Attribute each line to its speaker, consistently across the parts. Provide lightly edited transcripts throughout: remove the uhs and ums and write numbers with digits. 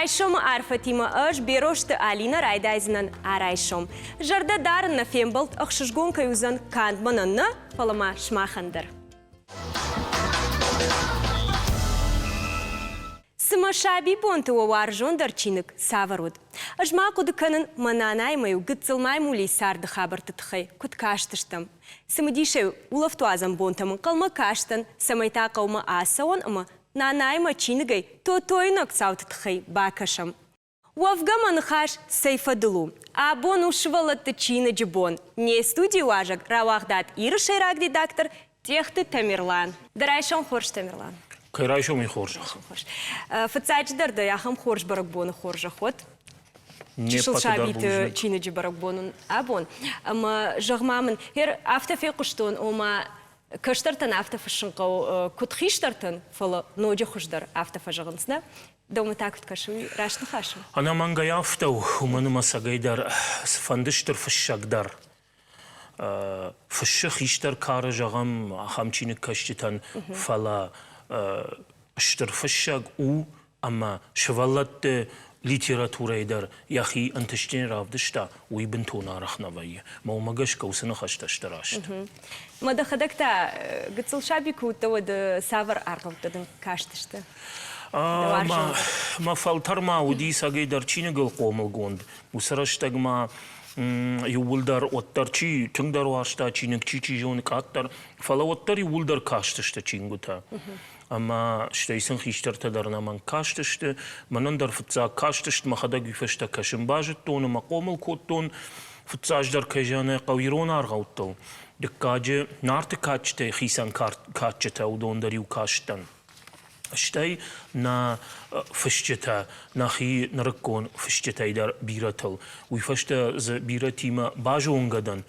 Speaker 1: Райсомы арфӕтимӕ ӕз Берозты Алинӕ райдайдзынӕн а-райсом. Зӕрдӕ дарын нӕ фембӕлд ӕхсызгон кӕй уыдзӕн канд мӕнӕн нӕ, фӕлӕ ма сымахӕн дӕр. Цымӕ сабибонты уӕ уарзондӕр чиныг цавӕр уыд? Ӕз ма хъуыды кӕнын, мӕ нанайымӕ-иу гыццыл маймулийы царды хабӕртты тыххӕй куыд кастыстӕм. Цымыдисӕй улӕфтуадзӕн бонтӕм ӕнхъӕлмӕ кастӕн, цӕмӕй та хъӕумӕ ацӕуон ӕмӕ нанаимӕ чиныгӕй Тотойы ног цауты тыххӕй бакӕсӕм. Уӕвгӕ мӕ ныхас цӕй фӕдыл у? Абон у сывӕллӕтты чиныджы бон. Не студийы уазӕг рауагъдад Иры сӕйраг редактор Тъехты Тамерлан. Дӕ райсом хорз, Тамерлан.
Speaker 2: Кӕй райсомӕй хорзӕх?
Speaker 1: Фыццаджыдӕр дӕ ахӕм хорз бӕрӕгбоны хорзӕх уӕд. Чысыл сабиты чиныджы бӕрӕгбон уын абон. Ӕмӕ зӕгъ-ма мын, афтӕ фехъуыстон, ома кӕстӕртӕн афтӕ фыссын хъӕуы, куыд хистӕртӕн, фӕлӕ ноджы хуыздӕр афтӕ фӕзӕгъынц, нӕ? Дӕумӕ та куыд кӕсы, уый раст ныхас у?
Speaker 2: Ӕнӕмӕнгӕй афтӕ у, уымӕн ӕмӕ цӕгӕйдӕр цыфӕнды стыр фыссӕг дӕр фыссы хистӕр кары, зӕгъӕм, ахӕм чиныгкӕсджытӕн, фӕлӕ стыр фыссӕг у ӕмӕ сывӕллӕтты литературӕйы дӕр йӕхи ӕнтыстджын равдыста, уый бынтон арӕх нӕ вӕййы. Мӕ уымӕ гӕсгӕ уыцы ныхӕстӕ сты раст.
Speaker 1: Мӕ дӕхӕдӕг та гыццыл саби куы уыдтӕ, уӕд цавӕр аргъӕуттӕ дын кастысты?
Speaker 2: Мӕ фӕлтӕр ма уыди цӕгӕйдӕр чиныгыл хъомылгонд. Уыцы рӕстӕг ма иууылдӕр уӕддӕр чи тынгдӕр уарзта чиныг, чи чи зоны къаддӕр, фӕлӕ уӕддӕр иууылдӕр кастысты чингуытӕ. Ӕмӕ стӕй сын хистӕртӕ дӕр ӕнӕмӕнг кастысты. Мӕнӕн дӕр фыццаг кастысты, мӕхӕдӕг уый фӕстӕ кӕсын базыдтон ӕмӕ хъомыл кодтон. Фыццаджыдӕр кӕй зӕгъын хъӕуы ирон аргъӕуттыл. Дыккаджы Нарты кадджытӕй хицӕн кадджытӕ уыдон дӕр-иу кастӕн. Стӕй нӕ фысджытӕ, нӕхи нырыккон фысджытӕй дӕр бирӕтыл. Уый фӕстӕ дзы бирӕтимӕ базонгӕ дӕн,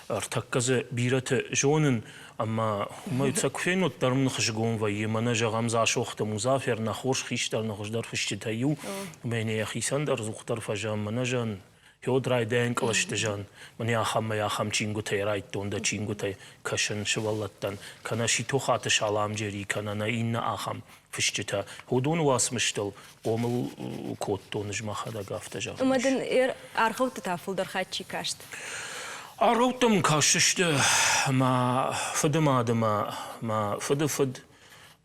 Speaker 2: ӕртӕккӕ дзы бирӕты зонын, ӕмӕ уымӕй сӕ куы фенон, уӕддӕр мын хызгон вӕййы. Мӕнӕ, зӕгъӕм, Дзасохты Музафер, нӕ хорз хистӕр, нӕ хуыздӕр фысджытӕй иу, ӕмӕ йын йӕхицӕн дӕр ӕдзухдӕр фӕзӕгъӕм, мӕнӕ, зӕгъын, Йод райдайӕн кълӕсты зӕн, мӕнӕ ахӕмӕй ахӕм чингуытӕй райдтон дӕ чингуытӕй кӕсын сывӕллӕттӕн, кӕнӕ Ситохаты Саламджери, кӕнӕ нӕ иннӕ ахӕм фысджытӕ. Уыдоны уацмыстыл хъомыл кодтон ӕз мӕхӕдӕг афтӕ зӕгъын.
Speaker 1: Ӕмӕ дын аргъӕутты та фылдӕр хатт чи каст?
Speaker 2: Аргъӕуттӕ мын кастысты мӕ фыды мады мӕ мӕ фыды фыд.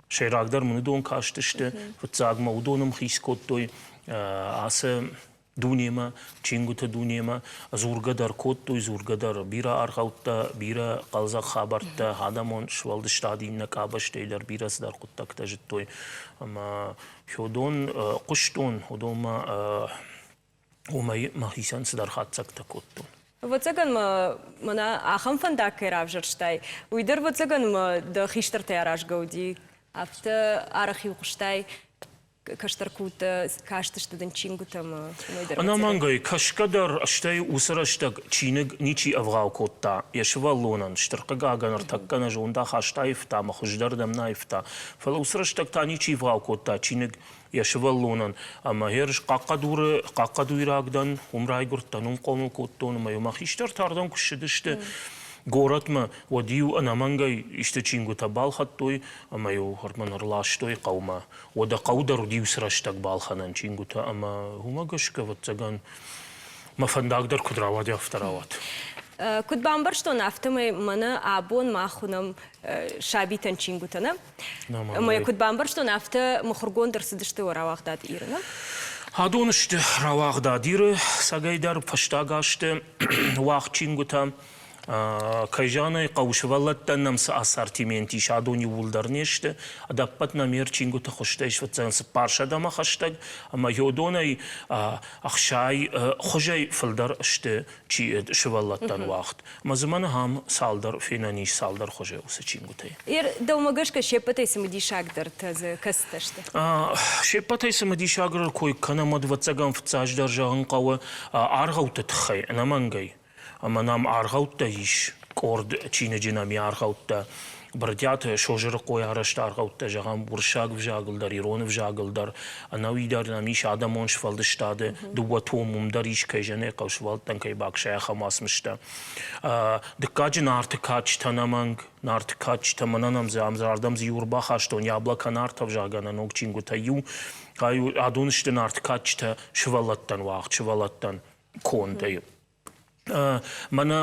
Speaker 2: Сӕйрагдӕр мын уыдон кастысты. Фыццаг мӕ уыдон ӕмхиц кодтой ацы дунемӕ, чингуыты дунемӕ дзургӕ дӕр кодтой, дзургӕ дӕр бирӕ аргъӕуттӕ, бирӕ хъӕлдзӕг хабӕрттӕ, адӕмон сфӕлдыстад иннӕ къабӕзтӕй дӕр бирӕ цыдӕр хъуыддӕгтӕ зыдтой. Ӕмӕ уыдон хъуыстон, уыдонмӕ уымӕй мӕхицӕн цыдӕр хатдзӕгтӕ кодтон.
Speaker 1: Ӕвӕццӕгӕн мӕ мӕнӕ ахӕм фӕндаг кӕй равзӕрстай, уый дӕр ӕвӕццӕгӕн мӕ дӕ хистӕртӕй аразгӕ уыди. Афтӕ арӕх-иу хъуыстай кӕстӕр куыдтӕ кастысты дын чингуытӕм уымӕй дӕр.
Speaker 2: Ӕнӕмӕнгӕй, кӕсгӕ дӕр, стӕй уыцы рӕстӕг чиныг ничи ӕвгъау кодта йӕ сывӕллонӕн, стыр хъыгагӕн, ӕртӕккӕ нӕ зондахаст аивта ӕмӕ хуыздӕрдӕм нӕ аивта. Фӕлӕ уыцы рӕстӕг та ничи ӕвгъау кодта чиныг йӕ сывӕллонӕн. Ӕмӕ ерыс Хъахъхъӕдуры хъахъхъӕдуйраг дӕн, уым райгуырдтӕн, уым хъомыл кодтон ӕмӕ-иу мӕ хистӕртӕ ардӕм куы ссыдысты горӕтмӕ, уӕд-иу ӕнӕмӕнгӕй исты чингуытӕ балхӕдтой ӕмӕ-иу мӕн ӕрластой хъӕумӕ. Уӕдӕ хъӕу дӕр уыди уыцы рӕстӕг балхӕнӕн чингуытӕ ӕмӕ уымӕ гӕсгӕ, ӕвӕццӕгӕн, мӕ фӕндаг дӕр куыд рауади, афтӕ рауад.
Speaker 1: Куыд бамбӕрстон, афтӕмӕй мӕнӕ абон мах уынӕм сабитӕн чингуытӕ, нӕ? Ӕмӕ куыд бамбӕрстон, афтӕ мыхуыргонд ӕрцыдысты уӕ рауагъдад Иры, нӕ?
Speaker 2: Адон сты рауагъдад Иры цӕгӕйдӕр фӕстаг азты уагъд чингуытӕ. Кӕй зӕгъын ӕй хъӕуы, сывӕллӕттӕн нӕм цы ассортимент ис, адон иууылдӕр не сты. Ӕдӕппӕт нӕм йе рчингуыты хуызтӕ ис фыццӕгӕн цыппарсӕдӕмӕ хӕстӕг, ӕмӕ йодонӕй ӕхсай хуызӕй фылдӕр сты чи сывӕллӕттӕн уагъд. Ӕмӕ дзы мӕн ахӕм цалдӕр фенӕн ис цалдӕр хуызы уыцы чингуытӕй.
Speaker 1: Дӕумӕ гӕсгӕ се ппӕтӕй цымыдисагдӕртӕ дзы кӕцытӕ сты?
Speaker 2: Се ппӕтӕй цымыдисагдӕр кой кӕнӕм, ӕвӕццӕгӕн, фыццаджыдӕр зӕгъын хъӕуы аргъӕутты тыххӕй, ӕнӕмӕнгӕй. Ӕмӕ нӕм аргъӕуттӕ ис, къорд чиныджы нӕм и аргъӕуттӕ. Брытъиаты Созырыхъойы арӕзт аргъӕуттӕ, зӕгъӕм, уырыссаг ӕвзагыл дӕр, ирон ӕвзагыл дӕр, ӕнӕуи дӕр нӕм ис адӕмон сфӕлдыстады дыууӕ том, уым дӕр ис, кӕй зӕгъын ӕй хъӕуы, сывӕллӕттӕн кӕй баксай, ахӕм уацмыстӕ. Дыккаджы Нарты кадджытӕ ӕнӕмӕнг, Нарты кадджытӕ мӕнӕн ӕмдзы ардӕм дзы иу ӕрбахастон, Яблоко Нартов, зӕгъгӕ, нӕ ног чингуытӕ иу. Адон сты Нарты кадджытӕ сывӕллӕттӕн уагъд, сывӕллӕттӕн кондӕй. Мӕнӕ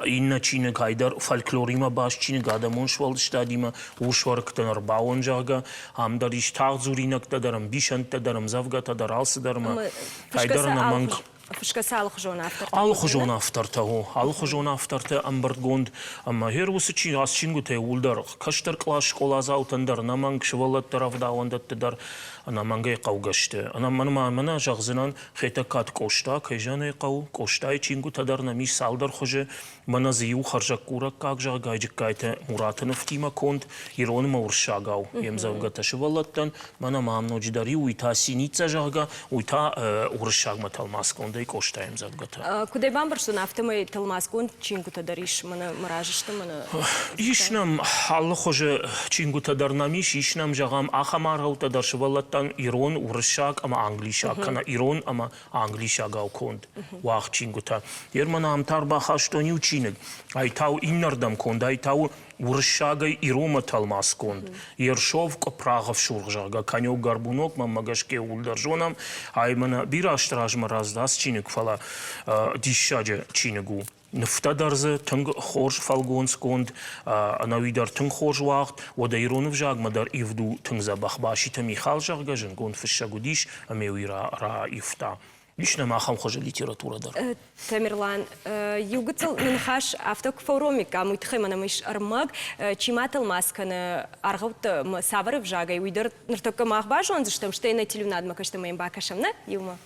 Speaker 2: иннӕ чиныгӕй дӕр фольклоримӕ баст чиныг адӕмон сфӕлдыстадимӕ урсуӕргтӕн ӕрбауон, зӕгъгӕ, ам дӕр ис тагъд дзуринӕгтӕ дӕр, ӕмбисӕндтӕ дӕр, ӕмдзӕвгӕтӕ дӕр, алцыдӕр ӕмӕ ӕндӕр ӕнӕмӕнг.
Speaker 1: Фысгӕ цы алыхуызон автортӕ?
Speaker 2: Алыхуызон автортӕ, о, алыхуызон автортӕ ӕмбырдгонд. Ӕмӕ гъер уыцы ацы чингуытӕ иууылдӕр кӕстӕр кълас скъоладзаутӕн дӕр ӕнӕмӕнг, сывӕллӕтты рӕвдауӕндӕтты дӕр ӕнӕмӕнгӕй хъӕугӕ сты. Ӕнӕмӕн мӕнӕ зӕгъдзынӕн, Хетӕгкаты Къоста, кӕй зӕгъын ӕй хъӕуы, Къостайы чингуытӕ дӕр нӕм ис цалдӕр хуызы. Мӕнӕ дзы иу хӕрзӕггурӕггаг, зӕгъгӕ, Джыккайты Мураты нывтимӕ конд ирон ӕмӕ уырыссагау йе мдзӕвгӕтӕ сывӕллӕттӕн. Мӕнӕ ма ам ноджыдӕр иу, уый та Синица, зӕгъгӕ, уый та уырыссагмӕ тӕлмацгондӕй Къостайы ӕмдзӕвгӕтӕ.
Speaker 1: Куыд ӕй бамбӕрстон, афтӕмӕй тӕлмацгонд чингуытӕ дӕр ис мӕнӕ мӕ разы сты мӕнӕ.
Speaker 2: Ис нӕм алы хуызы чингуытӕ дӕр нӕм ис, ис нӕм, зӕгъӕм, ахӕм аргъӕуттӕ дӕр сывӕллӕттӕн ирон, уырыссаг ӕмӕ англисаг, кӕнӕ ирон ӕмӕ англисагау конд уагъд чингуытӕ. Ерман ам та ӕрбахастон иу чиныг, ай та у иннӕрдӕм конд, ай та у уырыссагӕй иронмӕ тӕлмацгонд. Ершов Къуыпрагъ ӕфсургъ, зӕгъгӕ, конек горбунок, мӕнмӕ гӕсгӕ ууыл дӕр зонӕм. Ай мӕнӕ бирӕ азты размӕ рацыд ацы чиныг, фӕлӕ диссаджы чиныг у. Нывтӕ дӕр дзы тынг хорз фӕлгонцгонд, ӕнӕуи дӕр тынг хорз уагъд. Уӕдӕ ирон ӕвзагмӕ дӕр ивд у тынг дзӕбӕх. Баситы Михал, зӕгъгӕ, зындгонд фыссӕг уыдис ӕмӕ уый раивта. Ис нӕм ахӕм хуызы литературӕ дӕр.
Speaker 1: Тамерлан, иу гыццыл ныхас афтӕ куы фӕуромиккам, уый тыххӕй мӕнӕм ис ӕрмӕг, чи ма тӕлмац кӕны аргъӕуттӕ цавӕр ӕвзагӕй, уый дӕр ныртӕккӕ мах базондзыстӕм, стӕй нӕ телеуынадмӕ кӕстӕм ӕмӕ йын бакӕсӕм, нӕ, иумӕ.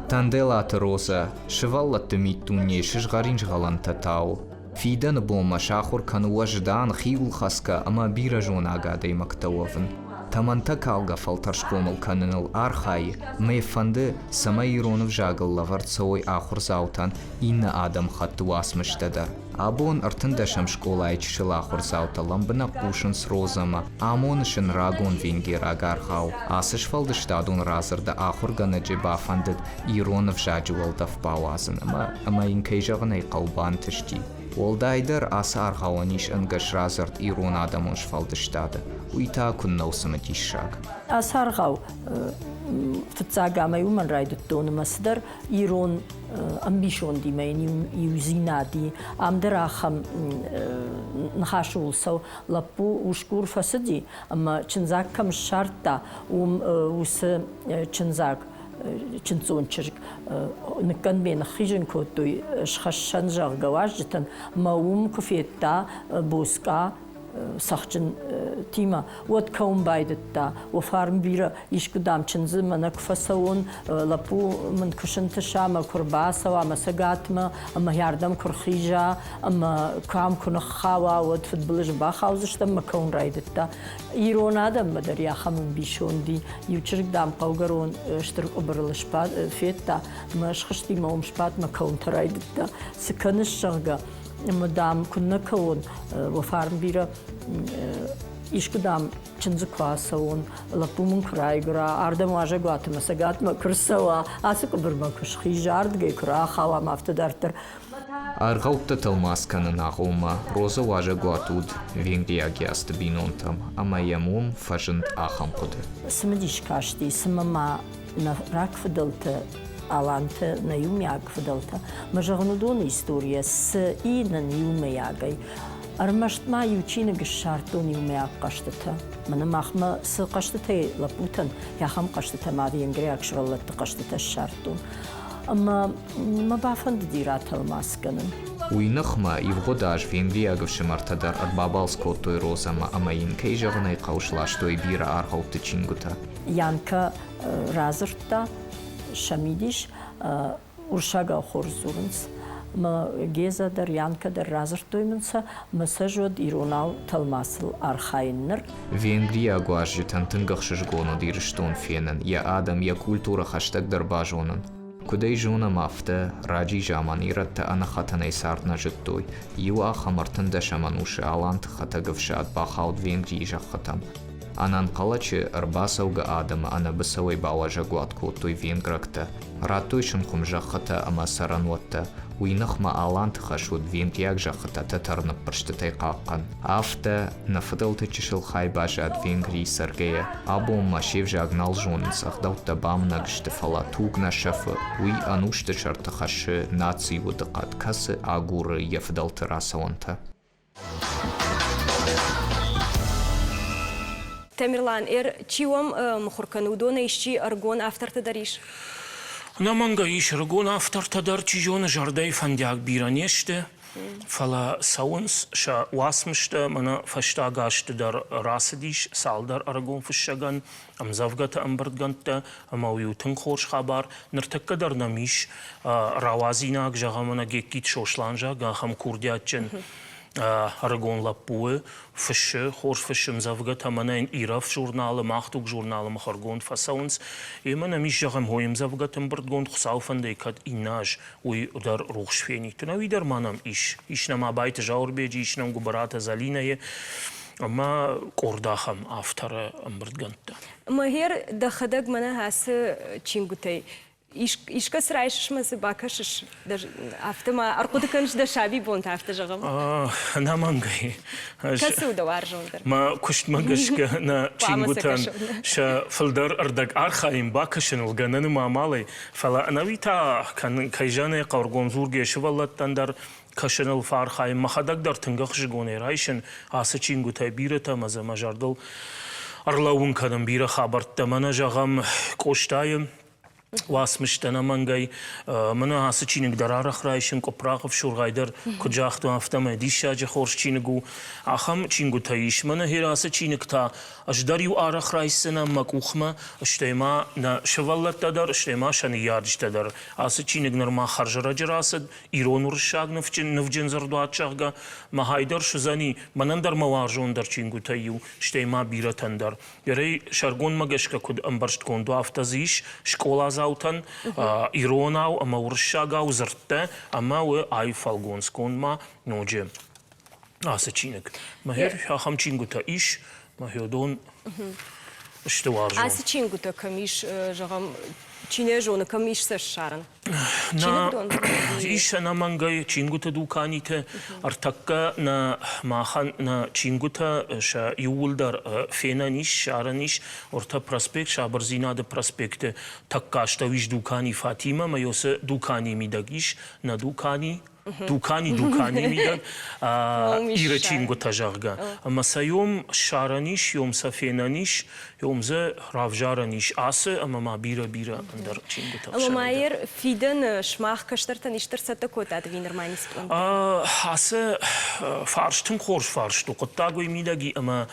Speaker 3: Танделаты Розӕ сывӕллӕтты миддунейы сызгъӕрин згъӕлӕнтӕ тауы. Фидӕны бонмӕ сахуыр кӕны уӕздан, хиуылхӕцгӕ ӕмӕ бирӕзонаг адӕймӕгтӕ уӕвын. Тӕмӕнтӕкалгӕ фӕлтӕр схъомыл кӕныныл архайы, мӕ фӕнды, цӕмӕй ирон ӕвзагыл лӕвӕрд цӕуой ахуырдзаутӕн иннӕ адӕмыхатты уацмыстӕ дӕр. Абон ӕртындӕсӕм скъолайы чысыл ахуырдзаутӕ лӕмбынӕг хъусынц Розӕмӕ, амоны сын рагон венгераг аргъау. Ацы сфӕлдыстадон радзырды ахуыргӕнӕджы бафӕндыд ирон ӕвзаджы уӕлдӕф бауадзын ӕмӕ, ӕмӕ йын кӕй зӕгъын ӕй хъӕуы бантысти. Уӕлдайдӕр ацы аргъауӕн ис ӕнгӕс радзырд ирон адӕмон сфӕлдыстады. Уый та куыннӕ у цымыдиссаг.
Speaker 4: Ацы аргъау фыццаг ӕмӕ уымӕн райдыдтон ӕмӕ цыдӕр ирон ӕмбисондимӕ йын иудзинад и. Ам дӕр ахӕм ныхасы уыл цӕуы. Лӕппу усгур фӕцыди ӕмӕ чындзаг кӕм ссардта, уым уыцы чындзаг чындздзон чызг ныккӕндмӕ ныххизын кодтой схӕссӕн, зӕгъгӕ, уазджытӕн, мӕ уым куы федта боцкъа цӕхджын тимӕ, уӕд кӕуын байдыдта. О фарн бирӕ, искуы, дам, чындзы мӕнӕ куы фӕцӕуон, лӕппу мын куы сынтыса ӕмӕ куы рбацӕуа мӕ цӕгатмӕ, ӕмӕ ардӕм куы рхиза, ӕмӕ кӕм куы ныххауа, уӕд фыдбылызы бахаудзыстӕм, мӕ кӕуын райдыдта. Ирон адӕммӕ дӕр ахӕм ӕмбисонд и. Иу чызг, дам, хъӕугӕрон стыр къуыбырыл федта, мӕ схызти мӕ уым сбадт, мӕ кӕуынтӕ райдыдта. Цы кӕныс, зӕгъгӕ, ӕмӕ, дам, куыннӕ кӕуон, уӕ фарн бирӕ, искуы, дам, чындзы куы ацӕуон, лӕппу мын куы райгуыра, ардӕм уазӕгуаты мӕ цӕгатмӕ куы рцӕуа, ацы къуыбырмӕ куы схиза, ардыгӕй куы рахауа, ӕмӕ афтӕ дарддӕр.
Speaker 3: Аргъӕуттӕ тӕлмац кӕнын агъоммӕ Розӕ уазӕгуат уыд венгриаг ясты бинонтӕм ӕмӕ йӕм уым фӕзынд ахӕм хъуыды.
Speaker 4: Цымыдис касти, цымӕ ма нӕ рагфыдӕлты аланты, нӕ иумиаг фыдӕлтӕ, мӕ зӕгъын, уыдоны историйӕ цы и нын иумӕйагӕй. Ӕрмӕст ма иу чиныг ссардтон иумӕйаг хъӕзтытӕ. Мӕнӕ махмӕ цы хъӕзтытӕй лӕппутӕн, ахӕм хъӕзтытӕ ма венгриаг сывӕллӕтты хъӕзтытӕ ссардтон. Ӕмӕ мӕ бафӕндыди ратӕлмац кӕнын.
Speaker 3: Уый ныхмӕ ивгъуыд аз венгриаг ӕфсымӕртӕ дӕр ӕрбабалц кодтой Розӕмӕ ӕмӕ йын, кӕй зӕгъын ӕй хъӕуы, сластой бирӕ аргъӕутты чингуытӕ.
Speaker 4: Янка радзырдта сӕ мидис, уырыссагау хорз дзурынц. Мӕ Геза дӕр, Янка дӕр радзырдтой мын сӕ, мӕ сӕ зод иронау тӕлмацыл архайын ныр.
Speaker 3: Венгриаг уазджытӕн тынг ӕхсызгон уыд Ирыстон фенын, йӕ адӕм, йӕ культурӕ хӕстӕгдӕр базонын. Куыд ӕй зонӕм, афтӕ раджы заман ирӕттӕ ӕнӕхатӕнӕй цард нӕ зыдтой. Иу ахӕм ӕртындӕсӕм ӕнусы аланты хӕтӕг ӕфсад бахауд Венгрийы зӕххытӕм. Ӕнӕнхъӕлӕджы ӕрбацӕугӕ адӕмы ӕнӕбыцӕуӕй бауазӕгуат кодтой венгрӕгтӕ, радтой сын хуымзӕххытӕ ӕмӕ цӕрӕнуӕттӕ. Уый ныхмӕ аланты хӕс уыд венгриаг зӕххытӕ тӕтӕр ныббырстытӕй хъахъхъӕн. Афтӕ нӕ фыдӕлты чысыл хай баззад Венгрийы цӕргӕйӕ. Абон ма се взаг нал зонынц, ӕгъдӕуттӕ бамынӕг сты, фӕлӕ туг нӕ сӕфы. Уый ӕнусты сӕрты хӕссы нацийы удыхъӕд, кӕцы агуры йӕ фыдӕлты рацӕуӕнтӕ.
Speaker 1: Тамерлан, чи уӕм мыхуыр кӕны, уыдонӕй исчи ӕрыгон автортӕ дӕр ис?
Speaker 2: Ӕнӕмӕнгӕй ис ӕрыгон автортӕ дӕр, чи зоны, зӕрдӕйы фӕндиаг бирӕ не сты, фӕлӕ цӕуынц сӕ уацмыстӕ. Мӕнӕ фӕстаг азты дӕр рацыдис цалдӕр ӕрыгон фыссӕгӕн ӕмдзӕвгӕты ӕмбырдгӕндтӕ, ӕмӕ уый у тынг хорз хабар. Ныртӕккӕ дӕр нӕм ис рауадзинаг, зӕгъӕм, мӕнӕ Геккиты Сослан, зӕгъгӕ, ахӕм курдиатджын ӕрыгон лӕппуы фыссы, хорз фыссы ӕмдзӕвгӕтӕ, мӕнӕ йын Ирӕф журналы, Мах дуг журналы мыхуыргонд фӕцӕуынц. Ӕмӕ нӕм ис, зӕгъӕм, хойы ӕмдзӕвгӕты ӕмбырдгонд Хуыцауы фӕндӕй кӕд иннӕ аз уый дӕр рухс фенид. Ӕнӕуи дӕр ма нӕм ис. Ис нӕм Абайты Зауырбеджы, ис нӕм Гуыбыраты Зӕлинӕйы ӕмӕ къорд ахӕм авторы ӕмбырдгӕндтӕ.
Speaker 1: Мӕгер дӕхӕдӕг мӕнӕ ацы чингуытӕй искӕцы райсыс мӕ дзы бакӕсыс? Афтӕ ма ӕрхъуыды кӕныс дӕ сабибонтӕ, афтӕ зӕгъӕм?
Speaker 2: Ӕнӕмӕнгӕй.
Speaker 1: Кӕцы у дӕ уарзондӕр?
Speaker 2: Мӕ куыстмӕ гӕсгӕ нӕ чингуытӕн сӕ фылдӕр ӕрдӕг архайын бакӕсыныл гӕнӕны ма амалӕй, фӕлӕ ӕнӕуи та, кӕй зӕгъын ӕй хъӕуы, дзургӕ сывӕллӕттӕн дӕр кӕсыныл фӕархайын. Мӕхӕдӕг дӕр тынг ӕхсызгонӕй райсын ацы чингуытӕй бирӕтӕ ӕмӕ дзы мӕ зӕрдыл ӕрлӕууын кӕнын бирӕ хабӕрттӕ. Мӕнӕ, зӕгъӕм, Къостайы уацмыстӕ ӕнӕмӕнгӕй. Мӕнӕ ацы чиныг дӕр арӕх райсын, Къуыпрагъы ӕфсургъӕй дӕр, куыд загътон, афтӕмӕй диссаджы хорз чиныг у. Ахӕм чингуытӕ ис. Мӕнӕ гъер ацы чиныг та ӕз дӕр-иу арӕх райсдзынӕн мӕ къухмӕ, стӕй ма нӕ сывӕллӕттӕ дӕр, стӕй ма сӕ ныййарджытӕ дӕр. Ацы чиныг нырма хӕрзӕрӕджы рацыд, ирон-уырыссаг нывджын дзырдуат, зӕгъгӕ, мӕ хай дӕр суыдзӕни, мӕнӕн дӕр мӕ уарзондӕр чингуытӕй иу, стӕй ма бирӕтӕн дӕр. Ерӕй сӕргондмӕ гӕсгӕ куыд ӕмбӕрстгонд у, афтӕ дзы ис скъоладзаутӕн иронау ӕмӕ уырыссагау дзырдтӕ ӕмӕ у аив фӕлгонцгонд ма ноджы ацы чиныг. Мӕ ахӕм чингуытӕ ис, мӕ уыдон сты уарзон.
Speaker 1: Ацы чингуытӕ кӕм ис, зӕгъӕм, чи нӕ зоны, кӕм ис сӕ ссарын?
Speaker 2: Ис ӕнӕмӕнгӕй чингуыты дуканиты. Ӕртӕккӕ нӕ махӕн нӕ чингуытӕ сӕ иууылдӕр фенӕн ис, ссарӕн ис. Ортӕ проспект, Сабырдзинады проспекты тӕккӕ астӕу ис дукани Фатимӕ ӕмӕ уыцы дуканийы мидӕг ис нӕ дукани, дукани дуканийы мидӕг Иры чингуытӕ, зӕгъгӕ. Ӕмӕ сӕ йом ссарӕн ис, йом сӕ фенӕн ис, Уым дзы равзарӕн ис ацы ӕмӕ ма бирӕ-бирӕ ӕндӕр чингуытӕ.
Speaker 1: Ӕмӕ ма ер фидӕны сымах кӕстӕртӕн исты ӕрцӕттӕ кодтат ӕви нырма ницы пълантӕ?
Speaker 2: Ацы фарст тынг хорз фарст у. Хъуыддаг уый мидӕг и, ӕмӕ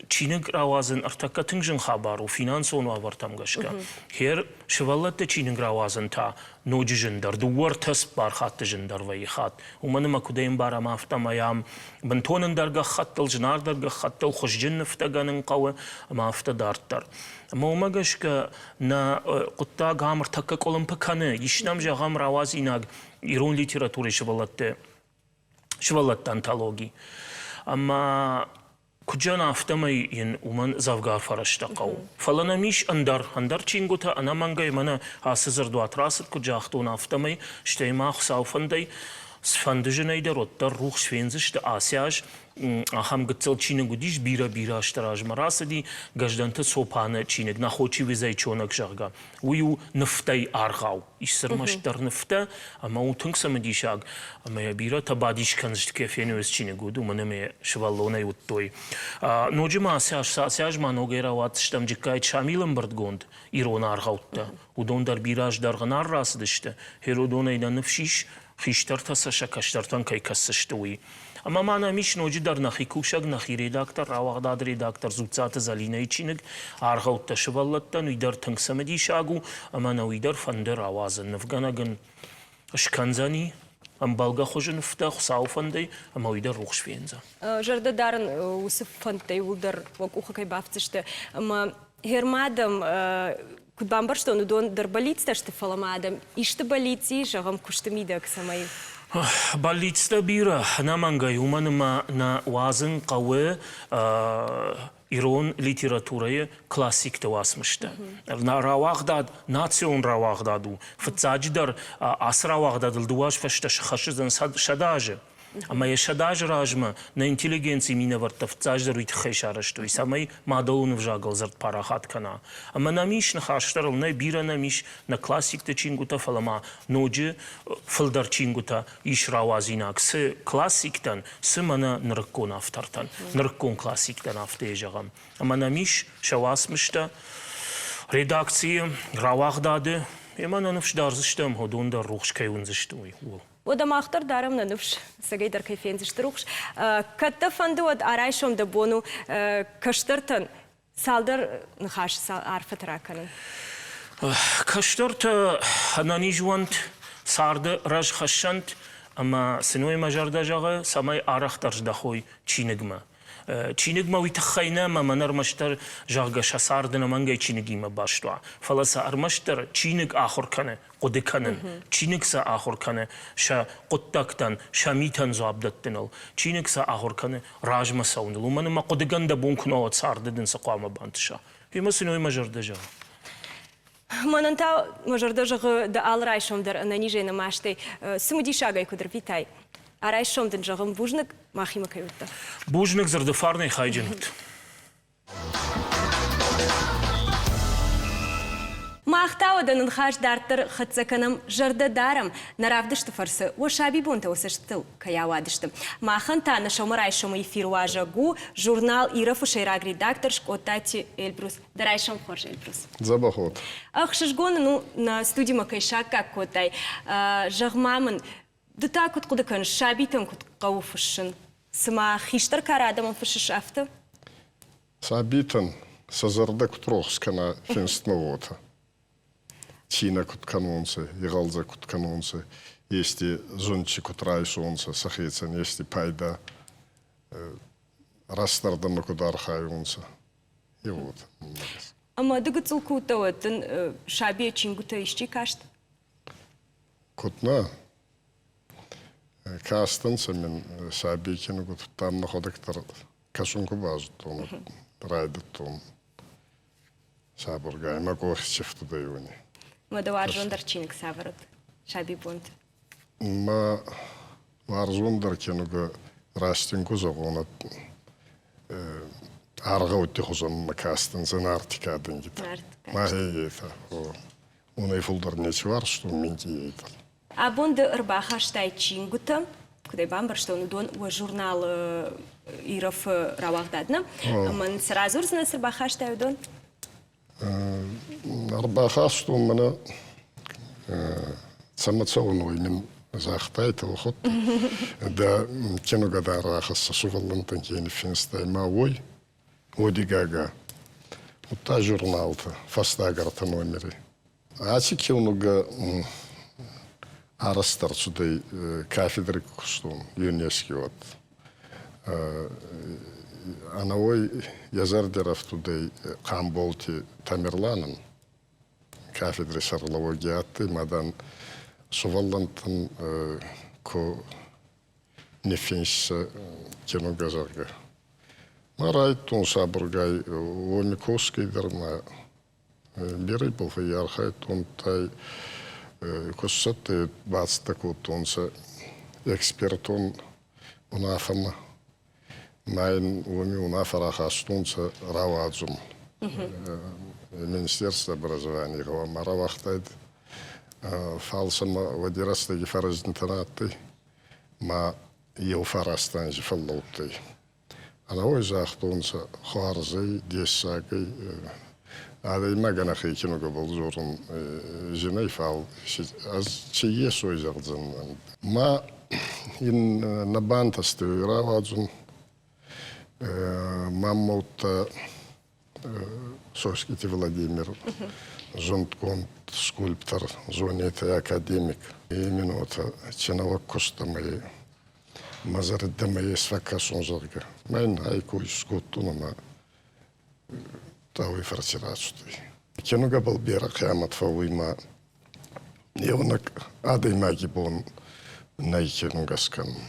Speaker 2: чиныг рауадзын ӕртӕккӕ тынг зын хабар у финансон уавӕртӕм гӕсгӕ. Хер сывӕллӕтты чиныг рауадзын та ноджы зындӕр, дыууӕ-ӕртӕ цыппар хатты зындӕр вӕййы хатт. Уымӕн ӕмӕ куыд ӕмбарӕм, афтӕмӕй ам бынтон ӕндӕр гӕххӕттыл, зынаргъдӕр гӕххӕттыл хуызджын нывтӕ гӕнын хъӕуы ӕмӕ афтӕ дарддӕр. Ӕмӕ уымӕ гӕсгӕ нӕ хъуыддаг ам ӕртӕккӕ къуылымпы кӕны. Ис нӕм, зӕгъӕм, рауадзинаг ирон литературӕйы сывӕллӕтты антологи. Ӕмӕ Куыд зӕгъын, афтӕмӕй йын уымӕн дзӕвгар фӕрӕзтӕ хъӕуы. Фӕлӕ нӕм ис ӕндӕр, ӕндӕр чингуытӕ, ӕнӕмӕнгӕй мӕнӕ ацы дзырдуат рацыд, куыд загътон, афтӕмӕй, стӕй ма Хуыцау фӕндӕй, цыфӕнды зынӕй дӕр уӕддӕр рухс фендзысты ацы аз. Ахӕм гыццыл чиныг уыдис, бирӕ-бирӕ азты размӕ рацыди Гӕздӕнты Цопаны чиныг «Находчивый зайчонок», зӕгъгӕ. Уый у нывтӕй аргъау. Ис дзы ӕрмӕстдӕр нывтӕ, ӕмӕ у тынг цымыдисаг. Ӕмӕ йӕ бирӕтӕ бадис кӕндзысты, кӕй фенуӕз чиныг уыд, уымӕн ӕмӕ йӕ сывӕллонӕй уыдтой. Ноджы ма ацы аз, ацы аз ма ногӕй рауадздзыстӕм Джыккайты Шамилы ӕмбырдгонд ирон аргъӕуттӕ. Уыдон дӕр бирӕ азы дӕргъы нал рацыдысты. Херодонӕй нӕ ныфс ис, хистӕртӕ сӕ сӕ кӕстӕртӕн кӕй кӕсдзысты, уый. Ӕмӕ ма нӕм ис ноджыдӕр нӕхи кусӕг, нӕхи редактор, рауагъдады редактор Дзуццаты Зӕлинӕйы чиныг «Аргъӕуттӕ сывӕллӕттӕн», уый дӕр тынг цымыдисаг у, ӕмӕ нӕ уый дӕр фӕнды рауадзын. Нывгӕнӕг ын скӕндзӕни ӕмбӕлгӕ хуызы нывтӕ Хуыцауы фӕндӕй, ӕмӕ уый дӕр рухс фендзӕн.
Speaker 1: Зӕрдӕ дарын уыцы фӕндтӕ иууылдӕр уӕ къухы кӕй бафтдзысты. Ӕмӕ Гермадӕм. Куыд бамбӕрстон, уыдон дӕр бӕллицтӕ сты, фӕлӕ ма адӕм исты бӕллиц и, зӕгъӕм, куысты мидӕг, цӕмӕй
Speaker 2: Бӕллицтӕ бирӕ, ӕнӕмӕнгӕй, уымӕн ӕмӕ нӕ уадзын хъӕуы ирон литературӕйы классикты уацмыстӕ. Рауагъдад национ рауагъдад у. Фыццаджыдӕр ацы рауагъдадыл дыууӕ азы фӕстӕ схӕссдзӕн 100 азы. Ӕмӕ йӕ 100 азы размӕ нӕ интеллигенцийы минӕвӕрттӕ фыццаджыдӕр уый тыххӕй сарӕзтой, цӕмӕй мадӕлон ӕвзагыл дзырд парахат кӕна. Ӕмӕ нӕм ис ныхас дӕр ыл нӕй, бирӕ нӕм ис нӕ классикты чингуытӕ, фӕлӕ ма ноджы фылдӕр чингуытӕ ис рауадзинаг цы классиктӕн, цы мӕнӕ нырыккон автортӕн, нырыккон классиктӕн афтӕ зӕгъӕм. Ӕмӕ нӕм ис сӕ уацмыстӕ редакцийы, рауагъдады, ӕмӕ нӕ ныфс дардзыстӕм, уыдон дӕр рухс кӕй уындзысты, уый ууыл.
Speaker 1: Уӕдӕ мах дӕр дарӕм нӕ ныфс, цӕгӕйдӕр кӕй фендзысты рухс. Кӕд дӕ фӕнды, уӕд арайсом дӕ бон у кӕстӕртӕн цалдӕр ныхасы арфӕтӕ ракӕнын.
Speaker 2: Кӕстӕртӕ ӕнӕниз уӕнт, царды рӕз хӕссӕнт ӕмӕ сын уый мӕ зӕрдӕ зӕгъы, цӕмӕй арӕхдӕр здӕхой чиныгмӕ. Чиныгмӕ уый тыххӕй нӕ, ӕмӕ мӕн ӕрмӕстдӕр, зӕгъгӕ, сӕ цард ӕнӕмӕнгӕй чиныгимӕ баст уа, фӕлӕ сӕ ӕрмӕстдӕр чиныг ахуыр кӕны хъуыды кӕнын. Чиныг сӕ ахуыр кӕны сӕ хъуыддӕгтӕн, сӕ митӕн дзуапп дӕттыныл. Чиныг сӕ ахуыр кӕны размӕ цӕуыныл. Уымӕн ӕмӕ хъуыдыгӕн дӕ бон куы нӕ уа, царды дын цы хъуамӕ бантыса. Уый сын уый мӕ зӕрдӕ зӕгъы.
Speaker 1: Мӕнӕн та мӕ зӕрдӕ зӕгъы, дӕ алы райсом дӕр ӕнӕнизӕй нӕ мастӕй цымыдисагӕй куыд ӕрвитай. Арайсом дын зӕгъын бузныг, махимӕ кӕй уыдтӕ.
Speaker 2: Бузныг дзырды фарнӕй хайджын ут.
Speaker 1: Мах та уӕдӕ ныхас дарддӕр хӕццӕ кӕнӕм, зӕрдӕ дарӕм, нӕ равдысты фӕрцы уӕ сабибонтӕ уӕ цӕстытыл кӕй ауадысты. Махӕн та нӕ сӕумӕрайсомы эфир уазӕг у журнал Ирӕф-ы сӕйраг редактор Скъодтати Эльбрус. Дӕ райсом хорз, Эльбрус.
Speaker 5: Дзӕбӕх уот.
Speaker 1: Ӕхсызгон ын у, нӕ студимӕ кӕй саккаг кодтай. Зӕгъ-ма мын, ды та куыд хъуыды кӕныс, сабитӕн куыд хъӕуы фыссын? Цыма хистӕр кары адӕмӕн фыссыс, афтӕ?
Speaker 5: Сабитӕн сӕ зӕрдӕ куд рохс кӕна финстмӕ, уотӕ. Цийнӕ куд кӕнонцӕ, игъӕлдзӕг куд кӕнонцӕ, ести зундчи куд райсонцӕ сӕхецӕн ести пайда рӕстӕрдӕмӕ куд архайунцӕ, е уотӕ.
Speaker 1: Ӕма ды гыццыл куы уыдтӕ, уӕд дын сабийӕ чингуытӕ исчи каст?
Speaker 5: Куд нӕ? Кастӕнцӕ мин сабий кинугутӕ мӕхуӕдӕг дӕр кӕсун ку базудтон, райдӕдтон сабургай мӕ къохи цифтудӕй уони.
Speaker 1: Ма дӕ уарзондӕр чиныг цавӕр уыд сабийбонты?
Speaker 5: Мӕ уарзондӕр кинугӕ растин ку зӕгъон, аргъӕутти хузӕн мӕ кастӕнцӕ Нарти кадӕнгитӕ. Мӕхе етӕ. Уонӕй фулдӕр неци уарзтон минкъийӕй дӕр.
Speaker 1: Абон ды ӕрбахастай чингуытӕ, куыд ӕй бамбӕрстон, уыдон уӕ журнал Иров-ы рауагъдад, нӕ? Ӕмӕ нын цы радзурдзынӕ, цы ӕрбахастай, уыдон?
Speaker 5: Ӕрбахастон мӕнӕ цӕмӕ цӕуын, уый мын загътай, телхот. Дӕ киногӕ дӕр рахӕсса сувӕллӕнттӕн ке ниффинстай, ма уой уодигага. Удта журналтӕ фӕстаг ӕртӕ номери. Аци киунугӕ арӕзт ӕрцудӕй кафедри кустон ЮНЕСКО уӕд. Ӕнӕуой йӕ зӕрди рӕфтудӕй Хъамболти Тамерланӕн кафедри сӕргълӕууӕги адтӕй, ма, дан, сувӕллӕнттӕн ку ниффинсса кинугӕ, зӕгъгӕ. Ма райдтон сабургай уоми косгӕй дӕр ма Берӕ был фӕййархайдтонтӕй косцӕттӕ бацӕттӕ кодтонцӕ экспертон унаффӕмӕ. Ма ин уоми унаффӕ рахастонцӕ рауадзун. Министерство образования гъӕуама рауагътайд, фал сӕмӕ уӕди рӕстӕги фӕрӕзнитӕ нӕ адтӕй, ма еу фараст анзи фӕллӕудтӕй. Ӕнӕуой загътонцӕ хуарзӕй, дессагӕй. Адӕймагӕн ӕхе киногӕбӕл дзорун зин ӕй, фал ӕз ци ес, уой зӕгъдзӕнӕн. Ма ин нӕ бантӕстӕй рауадзун. Маммудта Соскъити Владимир, зундгонд скульптор, зонетӕй академик. Именно чиновник кустамӕ мӕ зӕрдӕмӕ ес фӕккӕсун, зӕгъгӕ. Мӕн ӕй ку искодтон ӕма тауи фӕрци рацудӕй. Кинугӕбӕл берӕ хъиамӕт фӕууй ма еунӕг адӕймаги бон нӕй кинугӕ скӕнун.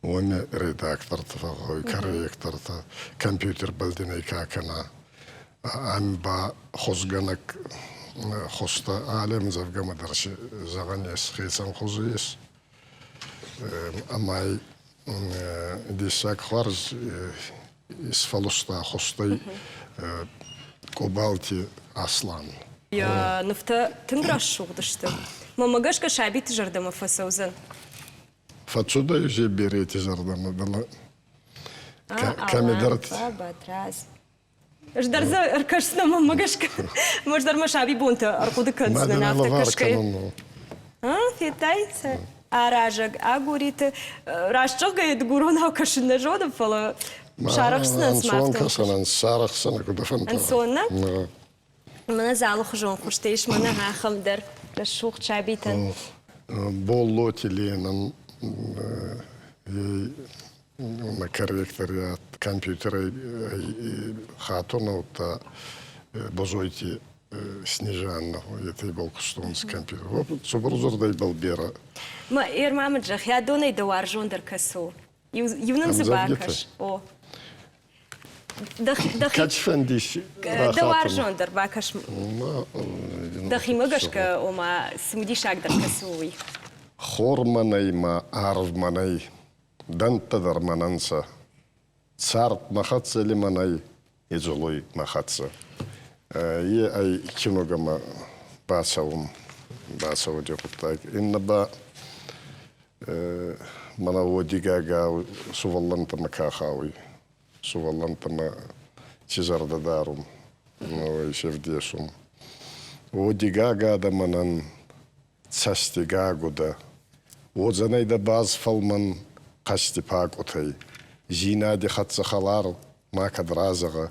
Speaker 5: Уоми редактортӕ фӕгъгъӕуй, корректортӕ, компьютербӕл дин ӕй ка кӕна. Ами ба хузгӕнӕг хузтӕ алли ӕмдзӕвгӕмӕ дӕр си зӕгъӕн ес, хецӕн хузи ес. Ӕма дессаг хуарз исфӕлуста хузтӕй Къобалти Аслан.
Speaker 1: Йӕ нывтӕ тынг рӕсугъд сты. Мӕнмӕ гӕсгӕ сабиты зӕрдӕмӕ фӕцӕудзӕн.
Speaker 5: Фӕцудӕй же берети зӕрдӕмӕ, кӕмидӕрти.
Speaker 1: Батраз. Ӕз дӕр дзы ӕркӕсдзынӕн мӕнмӕ гӕсгӕ. Ӕз дӕр мӕ сабибонтӕ ӕрхъуыды кӕндзынӕн афтӕ кӕсгӕйӕ. Федтай сӕ аразӕг агуриты. Раст зӕгъгӕйӕ, дыгуронау кӕсын нӕ зонын, фӕлӕ сарӕхсдзынӕн цыма афтӕ.
Speaker 5: Ӕнцон кӕсӕнӕн сарӕхсдзынӕ куыд фӕнда.
Speaker 1: Ӕнцон нӕ? Мӕнӕ дзы алыхуызон хуызтӕ ис, мӕнӕ ахӕм дӕр рӕсугъд сабитӕн.
Speaker 5: Боллоти Ленӕн мӕ корректориат компьютерӕй хатунӕутта Бозойти Снежанна, етӕ ибӕл кустонцӕ компьютер. Цубур дзурдӕй ибӕл берӕ.
Speaker 1: Ма Ермамыд зӕгъ, адонӕй дӕ уарзондӕр кӕцы у? Иу нын дзы бакӕс. О.
Speaker 5: Кӕд фӕндис
Speaker 1: Дӕ уарзондӕр бакӕс. Дӕхимӕ гӕсгӕ, ома, цымыдисагдӕр кӕцы у, уый?
Speaker 5: Хор мӕнӕй ма арв мӕнӕй, дӕнттӕ дӕр мӕнӕн сӕ. Цард мӕ хӕццӕ лимӕнӕй, идзулуй мӕ хӕццӕ. Е ӕй киногӕмӕ бацӕун, бацӕуди гъуддаг. Иннӕ ба мӕнӕ уодигага сувӕллӕнттӕмӕ ка хауй, сувӕллӕнттӕмӕ ци зӕрдӕ дарун, уой се вдесун. Уодигага дӕ мӕнӕн цӕстигагудӕ, уодзӕнӕй дӕ баз фӕлмӕн хъӕсти пакъутӕй, зийнади хӕццӕ хӕлар макӕд разӕгъӕ,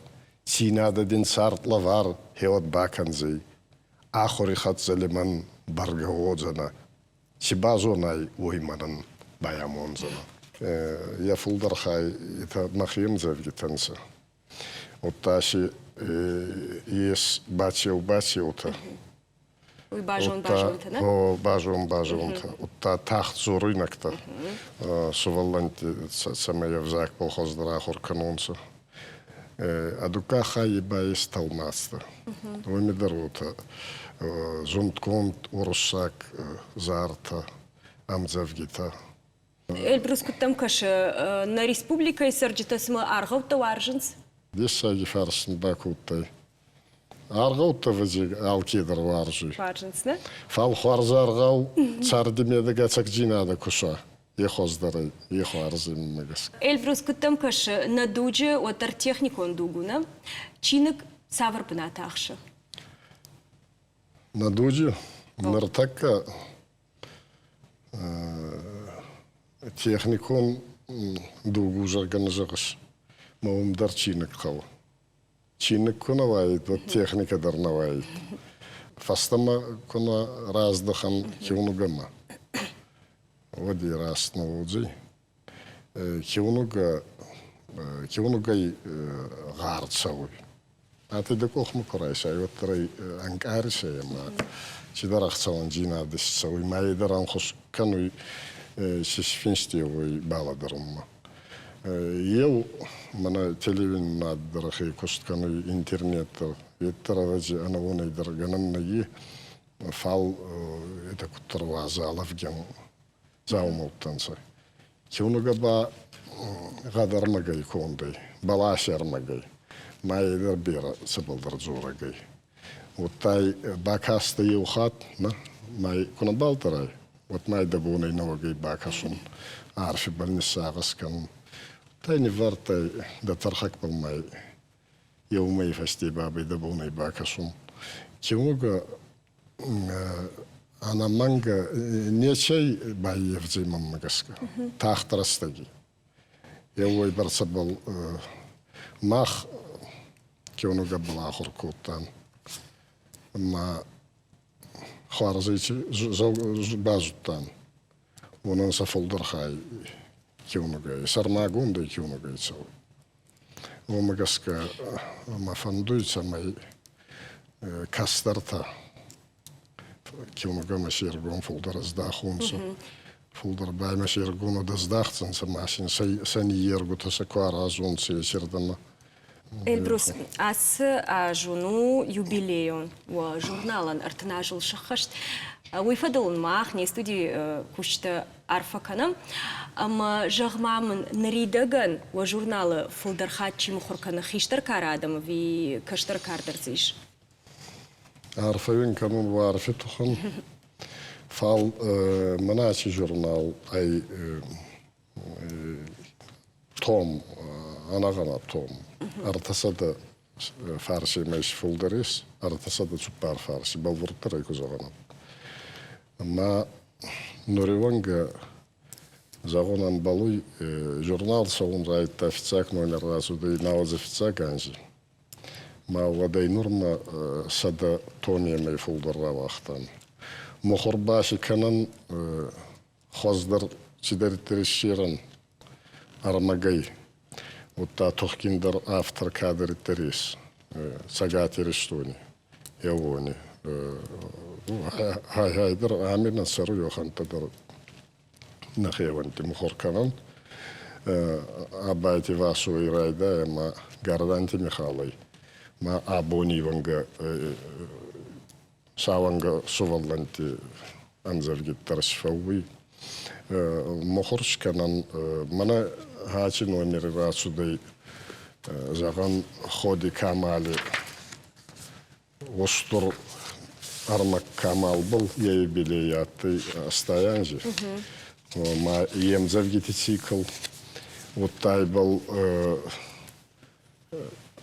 Speaker 5: цийнадӕ дин цард лӕвар хеуӕт бакӕндзӕй, ахури хӕццӕ лимӕн бӕргӕ уодзӕнӕ, ци базонай, уой мӕнӕн байамондзӕнӕ. Йӕ фулдӕр хай етӕ мӕхе ӕмдзӕвгитӕ нцӕ. Удта си ес бацеу-бацеутӕ.
Speaker 1: Уый базон-базонтӕ, нӕ?
Speaker 5: Базон-базонтӕ. Удта тагъд дзоруйнӕгтӕ сувӕллӕнтти цӕмӕй ӕвзагбӕл хуӕздӕр ахур кӕнонцӕ. А дуккаг хайи ба ес тӕлмацтӕ. Уоми дӕр уотӕ зундгонд уруссаг зартӕ, ӕмдзӕвгитӕ.
Speaker 1: Эльбрус, куыд дӕм кӕсы, нӕ республикӕйы цӕрджытӕ цымӕ аргъӕуттӕ уарзынц?
Speaker 5: Дессаги фарст бакодтай. Аргъӕуттӕ ӕвӕдзи алкедӕр уарзуй.
Speaker 1: Уарзынц, нӕ?
Speaker 5: Фал хуарз аргъау царди медӕгӕ ӕцӕгдзийнадӕ ку суа, е хуӕздӕр ӕй, е хуарз ӕй мӕнмӕ гӕсгӕ.
Speaker 1: Эльбрус, куыд дӕм кӕсы, нӕ дуджы уӕддӕр техникон дуг у, нӕ? Чиныг цавӕр бынат ахсы?
Speaker 5: Нӕ дуджы ныртӕккӕ техникон дуг у, зӕгъгӕ, нӕ зӕгъыс, мӕ уым дӕр чиныг хъӕуы. Чиныг куы нӕ уаид, уӕд техникӕ дӕр нӕ уаид. Фӕстӕмӕ куы нӕ раздӕхӕм киунугӕмӕ, уӕд и раст нӕ уодзӕй. Киунугӕ, киунугӕй гъар цӕуй. Ате дӕ къохмӕ ку райсай, уӕддӕр ӕй ӕнкъарисай ӕма цидӕр ӕхцӕуӕндзийнадӕ си цӕуй, ма е дӕр ӕнхус кӕнуй ци финсти, уой балӕдӕрунмӕ. Еу мӕнӕ телевиденад дӕр ӕхе куст кӕнуй, интернет дӕр, етӕ ӕвӕдзи ӕнӕ уонӕй дӕр гӕнӕн нӕййе, фал етӕ куддӕр уазал авген дзаумӕуттӕ нцӕ. Киунугӕ ба гъӕдӕрмӕгӕй конд ӕй, бӕласи ӕрмӕгӕй, ма е дӕр берӕ цӕбӕлдӕр дзорӕг ӕй. Удта бакастӕй еу хатт, ма ку нӕ балтӕрай, уӕд ма дӕ бонӕй нӕуӕгӕй бакӕсун, арфибӕл ниссагъӕс кӕнун. Тай ниввардтай дӕ тӕрхӕгбӕл ма еумӕй фӕсте бабӕй дӕ бонӕй бакӕсун. Киунугӕ ӕнӕмӕнгӕ нецӕй баййевдзӕй мӕнмӕ гӕсгӕ. Тагъд рӕстӕги. Еуойбӕрцӕбӕл мах киунугӕбӕл ахур кодтан. Ма хуарзӕй базудтан. Уонӕн сӕ фулдӕр хай киунугӕй, сӕрмагондӕй киунугӕй цӕуй. Уомӕ гӕсгӕ мӕ фӕндуй, цӕмӕй Кӕстӕртӕ киунугӕмӕ се ргом фулдӕр ӕздахунцӕ. Фулдӕр ба имӕ се ргом ӕздахдзӕнцӕ ма син сӕ ниййергутӕ сӕ ку аразонцӕ ецирдӕмӕ.
Speaker 1: Эльбрус, ацы аз уын у юбилейон уӕ журналӕн 30 азыл сӕххӕст. Уый фӕдыл уын мах не студийы кусджытӕ арфӕ кӕнӕм. Ӕмӕ зӕгъ-ма мын, ныридӕгӕн уӕ журналы фылдӕр хатт чи мыхуыр кӕны, хистӕр кары адӕм ӕви кӕстӕр кар дӕр дзы ис?
Speaker 5: Арфӕ уин кӕнун уӕ арфи туххӕн. Фал мӕнӕ аци журнал ӕй том, ӕнӕгъӕнӕ том. 300 фарсемӕ фулдӕр ес, 304 фарси, бӕлвурддӕр ӕй ку зӕгъӕн. Ӕма нуриуӕнгӕ зӕгъун ӕмбӕлуй, журнал цӕун райдӕдта фиццаг номер рацудӕй науӕдзӕ фиццаг анзи. Ма уӕдӕй нурмӕ 100 томемӕй фулдӕр рауагътан. Мухур ба си кӕнӕн хуӕздӕр цидӕриддӕр иссерӕн ӕрмӕгӕй, удта тухгиндӕр автор кадӕриддӕр ес Цӕгат Иристони, еуони. Гьай-гьайдӕр ами нӕ цӕруй уӕхӕнттӕ дӕр нӕхеуӕнтти мухур кӕнӕн. Абайти Васой райдайӕ ӕма Гарданти Михалӕй ма абони уӕнгӕ сауӕнгӕ сувӕллӕнтти ӕмдзӕвгитӕ фӕууй. Мухур скӕнӕн мӕнӕ аци номери рацудӕй, зӕгъӕн, Ходи Камали устур ӕрмӕг Камалбӕл йӕ юбилей адтӕй 80 анзи. Ма е мдзӕвгити цикл, удта ибӕл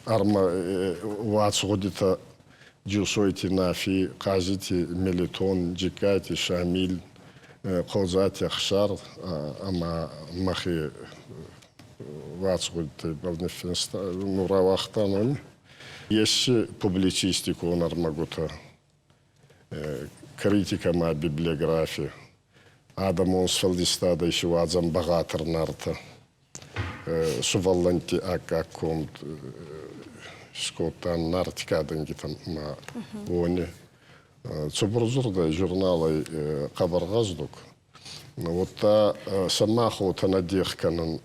Speaker 5: ӕрмӕ уацгъудитӕ Джусойти Нафи, Хъазити Мелитон, Джиккайти Шамил, Хъодзати Ӕхсар ӕма мӕхе уацгъудитӕбӕл ниффинста, ну, рауагътан уони. Ес публицистикон ӕрмӕгутӕ, критикӕ ма библиографи, адӕмон сфӕлдистадӕй си уадзӕн бӕгъатӕр Нартӕ. Сувӕллӕнтти аккаг конд скодтан Нарти кадӕнгитӕн ма уони. Цубурдзурдӕй журналӕй хъӕбӕр гъӕздуг. Уӕдта сӕ мах уотӕ нӕ дех кӕнӕн,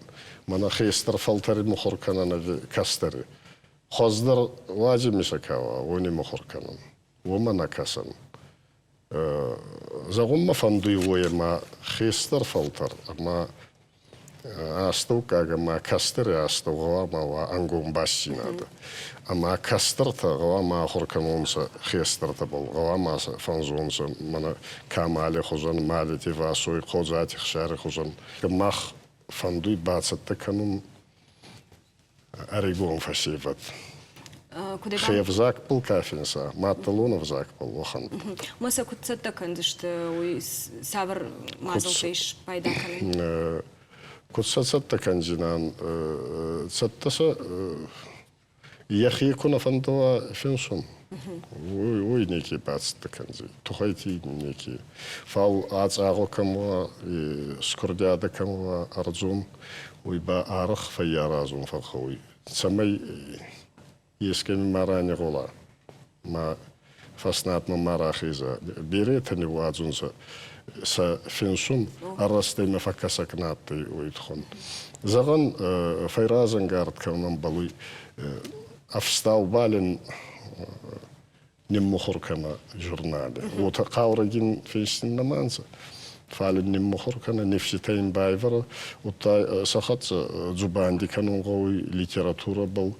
Speaker 5: мӕнӕ хестӕр фӕлтӕри мухур кӕнӕн ӕви кӕстӕри. Хуӕздӕр уадзимисӕ ка уа, уони мухур кӕнӕн. Уомӕ нӕ кӕсӕн. Зӕгъун мӕ фӕндуй уой ӕма хестӕр фӕлтӕр ӕма астӕуккаг ӕма кӕстӕри астӕу гъӕуама уа ӕнгом бастдзийнадӕ. Ӕма кӕстӕртӕ гъӕуама ахур кӕнонцӕ хестӕртӕбӕл, гъӕуама сӕ фӕнзонцӕ мӕнӕ Камали хузӕн, Малити Васой, Хъодзати Хсари хузӕн. Мах фӕндуй бацӕттӕ кӕнун ӕригон фӕсевӕд. Хе взагбыл ка финса, маддӕлон ӕвзагбыл уӕхӕн.
Speaker 1: Ма сӕ куыд цӕттӕ кӕндзысты, уый цавӕр мадзӕлттӕ ис пайда кӕнын?
Speaker 5: Куыд сӕ цӕттӕ кӕндзинан? Цӕттӕ сӕ йӕхи куы нӕ фӕндыуа финсун, уый неке бацӕттӕ кӕндзӕй, тухӕйти неке. Фал ацъагъо кӕм уа, скурдиадӕ кӕм уа ӕрдзон, уый ба арӕх фӕййаразун фӕгъгъӕуй, цӕмӕй ескӕми ма ранигъула, ма фӕснадмӕ ма рахеза. Беретӕ ниууадзунцӕ сӕ финсун, ӕррӕстӕй фӕккӕсӕг нӕ адтӕй, уой туххӕн. Зӕгъӕн, фӕйразӕнгард кӕнун ӕмбӕлуй ӕфстаубӕл ин ниммухур кӕнӕ журнали. Уотӕ хъаурӕгин финстин нӕма нцӕ. Фал ин ниммухур кӕнӕ, нифситӕ ин байвӕрӕ, удта сӕ хӕццӕ дзубанди кӕнун гъӕуй литературӕбӕл,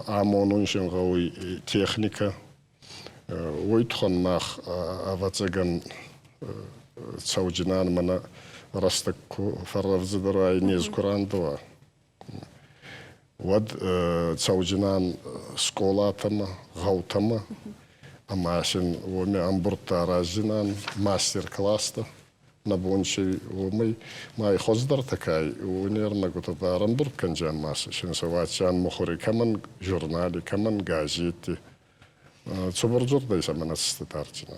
Speaker 5: амонун син гъӕуй техникӕ. Уой туххӕн мах, ӕвӕццӕгӕн, цӕуджинан мӕнӕ рӕстӕг ку фӕррӕвдзӕдӕр ӕй нез ку рандӕуа. Уӕд цӕуджынӕн скъолатӕмӕ, гъӕутӕмӕ ӕма син уоми ӕмбурдтӕ араздзинан, мастер-класстӕ нӕ бон си уомӕй ма хуӕздӕртӕ ка ӕй, уони ӕрмӕгутӕ дӕр ӕмбурд кӕндзиан ма син сӕ уадздзиан мухури кӕмӕн журнали, кӕмӕн газетти. Цубыр дзурдӕй сӕмӕ нӕ цӕстӕ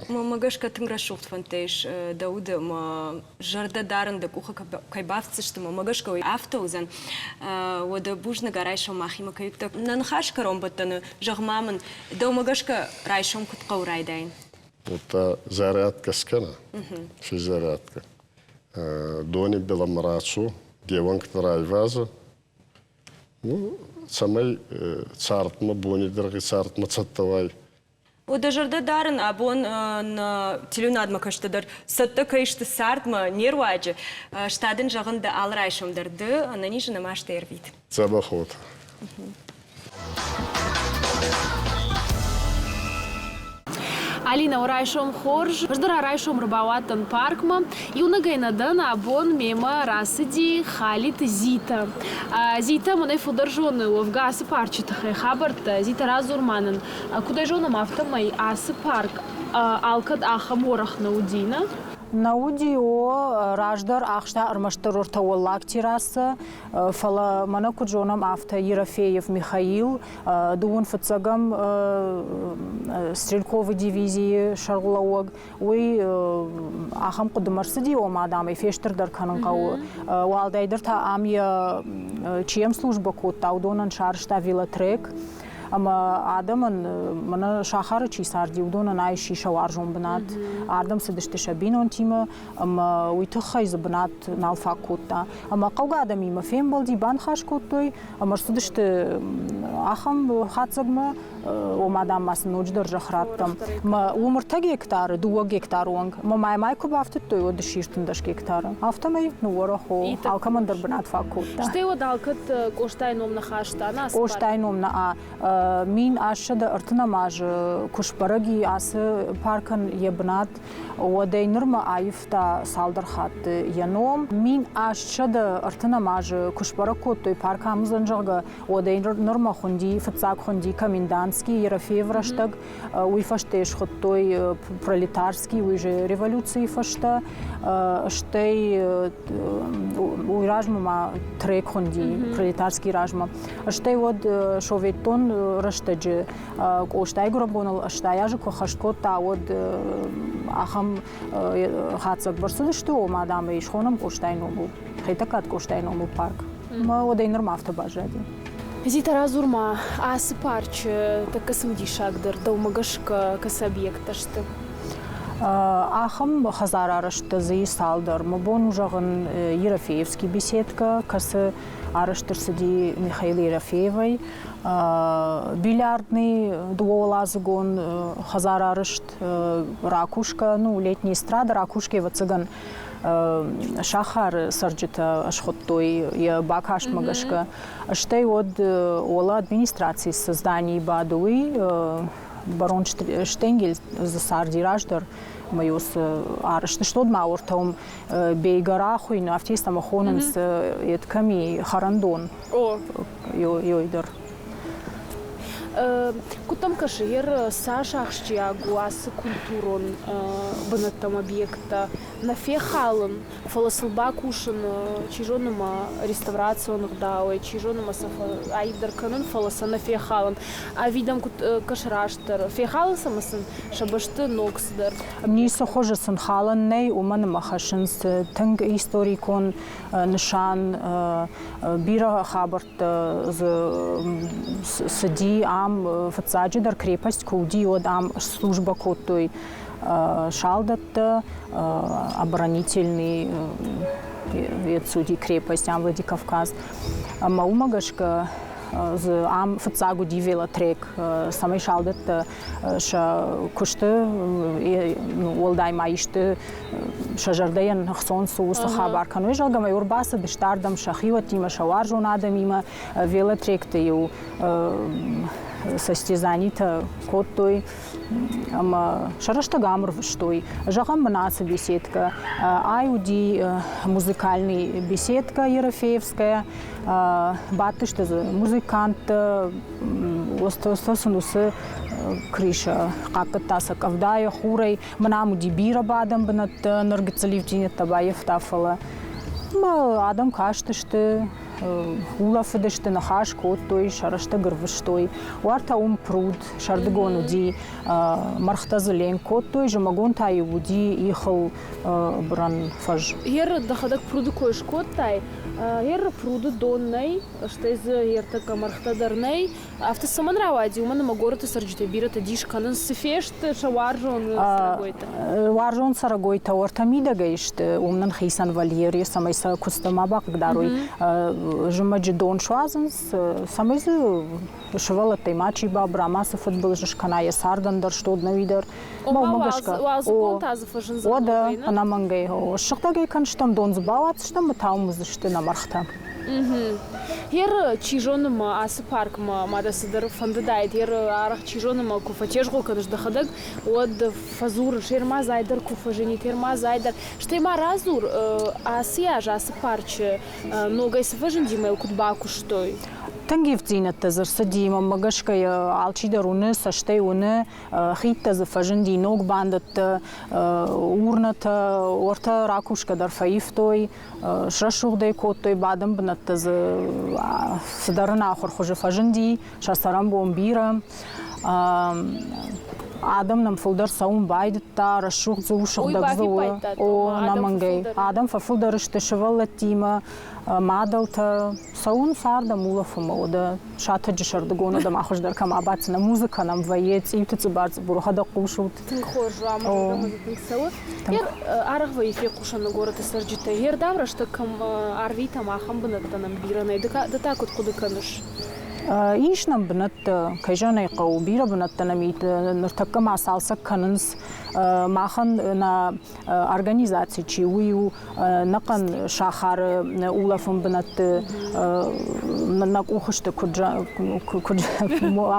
Speaker 1: Мӕнмӕ гӕсгӕ тынг рӕсугъд фӕндтӕ ис дӕ уды ӕмӕ зӕрдӕ дарын дӕ къухы кӕй бафтдзысты, мӕнмӕ гӕсгӕ уый афтӕ уыдзӕн. Уӕдӕ бузныг, райсом махимӕ кӕй уыдтӕ. Нӕ ныхас кӕронбӕттӕны, зӕгъ-ма мын, дӕумӕ гӕсгӕ райсом куыд хъӕуы райдайын?
Speaker 5: Удта зарядкӕ скӕнӕ, физзарядкӕ. Дони билӕмӕ рацу, де уӕнгтӕ райвазӕ, Ну, цӕмӕй цардмӕ, бони дӕргъи цардмӕ цӕттӕ уай.
Speaker 1: О, дӕ зӕрдӕ дарын, абон нӕ телеуынадмӕ кӕсты дӕр цӕттӕ кӕй сты цардмӕ, не руаджы. Ста дын зӕгъын дӕ алы райсом дӕр ды ӕнӕниз ӕмӕ маст ӕрвит.
Speaker 5: Дзӕбӕх уот.
Speaker 6: Алина, райсом хорз. Ӕз дӕр райсом ӕрбауадтӕн паркмӕ. Иунӕгӕй нӕ дӕн, абон мемӕ рацыди Халиты Зита. Зита мӕнӕй фылдӕр зоны уӕвгӕ ацы парчы тыххӕй хабӕрттӕ. Зита, радзур ма нын, куыд ӕй зонӕм, афтӕмӕй ацы парк алкӕд ахӕм уӕрӕх нӕ уыди, нӕ?
Speaker 7: Нӕ уыди, о, раздӕр ахста ӕрмӕстдӕр ӕртӕ уӕллаг террасӕ, фӕлӕ мӕнӕ куыд зонӕм, афтӕ Ерофеев Михаил дыууын фыццӕгӕм Стрельковы дивизийы сӕргълӕууӕг, уый ахӕм хъуыдымӕ рцыди, ома, дам, ӕй фестырдӕр кӕнын хъӕуы. Уӕлдайдӕр та ам йӕ чи йӕм службӕ кодта, уыдонӕн сарӕзта велотрек. Ӕмӕ адӕмӕн, мӕнӕ сахары чи царди, уыдонӕн ай сси сӕ уарзон бынат. Ардӕм цыдысты сӕ бинонтимӕ, ӕмӕ уый тыххӕй дзы бынат нал фаг кодта. Ӕмӕ хъӕугӕ адӕмимӕ фембӕлди, баныхас кодтой, ӕмӕ рцыдысты ахӕм хатдзӕгмӕ, ома, дам, ма сын ноджыдӕр зӕхх раттӕм. Мӕ уым ӕртӕ гектары, дыууӕ гектары онг. Мӕ маймай куы бафтыдтой, уӕд сси 13 гектары. Афтӕмӕй ныууӕрӕх у, алкӕмӕн дӕр бынат фаг кодта.
Speaker 6: Стӕй уӕд алкӕд Къостайы ном нӕ хаста, нӕ?
Speaker 7: Къостайы ном нӕ. 1830 азы куы сбӕрӕг и ацы паркӕн йӕ бынат, уӕдӕй нырмӕ аивта цалдӕр хатты йӕ ном. 1830 азы куы сбӕрӕг кодтой парк ам уыдзӕн, зӕгъгӕ, уӕдӕй нырмӕ хуынди, фыццаг хуынди Комендантский Ерофеев рӕстӕг, уый фӕстӕ схуыдтой Пролетарский, уый же революцийы фӕстӕ, стӕй уый размӕ ма трек хуынди Пролетарский размӕ. Стӕй уӕд советтон рӕстӕджы Къостайы гуырӕнбоныл 80 азы куы хӕст кодта, уӕд ахӕм хатдзӕг ӕрцыдысты, ома, дам, ӕй схонӕм Къостайы номыл, Хетӕгкаты Къостайы номыл парк. Ӕмӕ уӕдӕй нырма афтӕ баззади.
Speaker 6: Зита, радзур-ма, ацы парчы тӕккӕ цымыдисагдӕр дӕумӕ гӕсгӕ кӕцы объекттӕ сты?
Speaker 7: Ахӕм хӕдзарарӕзттӕ дзы ис цалдӕр. Мӕ бон у зӕгъын Ерофеевский беседкӕ, кӕцы арӕзт ӕрцыди Михаил Ерофеевӕй. Бильярдный дыууӕуӕладзыгон хӕдзарарӕзт ракушка, ну, летняя эстрада, ракушка, ӕвӕццӕгӕн, сахары цӕрджытӕ схуыдтой йӕ бакастмӕ гӕсгӕ. Стӕй уӕд уӕлӕ администрацийы цы зданийы бады, уый барон Штенгель дзы царди раздӕр, ӕмӕ йыл цы арӕзт сты, уӕд ма уӕртӕ уым Бейгара хуыйны, афтӕ ӕмӕ хонынц ед кӕми хӕрӕндон. Ёй дӕр.
Speaker 6: Куыд дӕм кӕсы, ер цас ахсджиаг у ацы культурон бынӕттӕм объекттӕ нӕ фехалын, фӕлӕ сыл бакусын, чи зоны ма реставрацион ӕгъдауӕй, чи зоны ма сӕ аивдӕр кӕнын, фӕлӕ сӕ нӕ фехалын. Ӕви дӕм куыд кӕсы растдӕр, фехалын сӕ ӕмӕ сын сӕ бӕсты ног цыдӕр?
Speaker 7: Ницы хуызы сын халӕн нӕй, уымӕн ӕмӕ хӕссынц тынг историкон нысан, бирӕ хабӕрттӕ дзы цыди ам, фыццаджыдӕр крепость куы уыди, уӕд ам службӕ кодтой салдӕттӕ, оборонительный уыди крепость ам Владикавказ. Ӕмӕ уымӕ гӕсгӕ дзы ам фыццаг уыди велотрек, цӕмӕй салдӕттӕ сӕ куысты уӕлдай ма исты сӕ зӕрдӕйӕн ӕхцон цы у, цы хабар кӕной, зӕгъгӕ, ӕмӕ ӕрбацыдысты ардӕм сӕ хиуӕттимӕ, сӕ уарзон адӕмимӕ, велотректы-иу состязанитӕ кодтой ӕмӕ сӕ рӕстӕг ам ӕрвыстой. Зӕгъӕм, мын ацы беседкӕ. Ай уыди музыкальный беседкӕ Ерофеевская. Бадтысты дзы музыканттӕ, сын уыцы крыша хъахъхъӕдта сӕ къӕвдайӕ, хурӕй. Мӕн ам уыди бирӕ бадӕн бынӕттӕ, ныр гыццыл ивддзинӕдтӕ баййӕфта, фӕлӕ мӕ адӕм кастысты. Улӕфыдысты, ныхас кодтой, сӕ рӕстӕг ӕрвыстой. Уартӕ уым пруд сӕрдыгон уыди, мӕргътӕ дзы ленк кодтой, зымӕгон та-иу уыди ихыл бырӕн фӕз.
Speaker 6: Ер дӕхӕдӕг пруды кой скодтай. Ер пруды дон нӕй, стӕй дзы ертӕккӕ мӕргътӕ дӕр нӕй. Афтӕ цӕмӕн рауади, уымӕн ӕмӕ горӕты цӕрджытӕй бирӕтӕ дис кӕнынц, цы фесты сӕ уарзон цӕрӕгойтӕ.
Speaker 7: Уарзон цӕрӕгойтӕ уӕртӕ мидӕгӕй сты, уым нын хицӕн вольер ис, цӕмӕй сӕ куыдзтӕ ма бахъыгдарой. Зымӕджы дон суадзынц, цӕмӕй дзы сывӕллӕттӕй мачи бабыра, мацы фыдбылыз скӕна йӕ цардӕн дӕр, стоднӕуи дӕр.
Speaker 6: Уымӕ гӕсгӕ. Уалдзыгон та дзы фӕзындзӕн.
Speaker 7: Уӕдӕ, ӕнӕмӕнгӕй. Ссыгъдӕг ӕй кӕнстӕм, дон дзы бауадздзыстӕм, ӕмӕ уым уыдзысты нӕ мӕргътӕ.
Speaker 6: Ер, чи зоны ма ацы паркмӕ ма дӕ цыдӕр фӕндыдаид, ер арӕх чи зоны ма куы фӕтезгъо кӕныс дӕхӕдӕг, уӕд фӕдзурыс, ер ма зай дӕр куы фӕзынид, ер ма зай дӕр. Стӕй ма радзур, ацы аз ацы парчы ногӕй цы фӕзынди ӕмӕ йыл куыд бакуыстой?
Speaker 7: Тынг ивддзинӕдтӕ дзы рцыди, мӕнмӕ гӕсгӕ йӕ алчидӕр уыны, цӕстӕй уыны, хидтӕ дзы фӕзынди, ног бандӕттӕ, урнӕтӕ, уӕртӕ ракусгӕ дӕр фӕивтой, срӕсугъд ӕй кодтой, бадӕн бынӕттӕ дзы цыдӕр ӕнахуыр хуызы фӕзынди, сӕ цӕрӕнбон бирӕ. Адӕм нӕм фылдӕр цӕуын байдыдта, рӕсугъд дзы у, сыгъдӕг дзы у. О, ӕнӕмӕнгӕй. Адӕм фӕфылдӕр сты сывӕллӕттимӕ, мадӕлтӕ. Цӕуын цардӕм улӕфынмӕ, уӕдӕ сатӕджы сӕрдыгон адӕм хуыздӕр кӕм абаддзынӕ, музыкӕ нӕм вӕййы, цъиуты цъыбар-цъыбур, хӕдӕг хъусут.
Speaker 6: Тынг хорз у, ӕмӕ зӕрдӕмӕ дзы тынг цӕуы. Арӕх вӕййы фехъусӕн горӕты цӕрджытӕ. Ердӕм рӕстӕг кӕм арвитӕм, ахӕм бынӕттӕ нӕм бирӕ нӕй. Ды та куыд хъуыды кӕныс?
Speaker 7: Ис нӕм бынӕттӕ, кӕй зӕгъын ӕй хъӕуы, бирӕ бынӕттӕ нӕм и. Ныртӕккӕ ма цалцӕг кӕнынц. Махӕн нӕ организаци чи у, уый у ӕнӕхъӕн сахары улӕфӕн бынӕтты нӕ къухы сты, куыд, куыд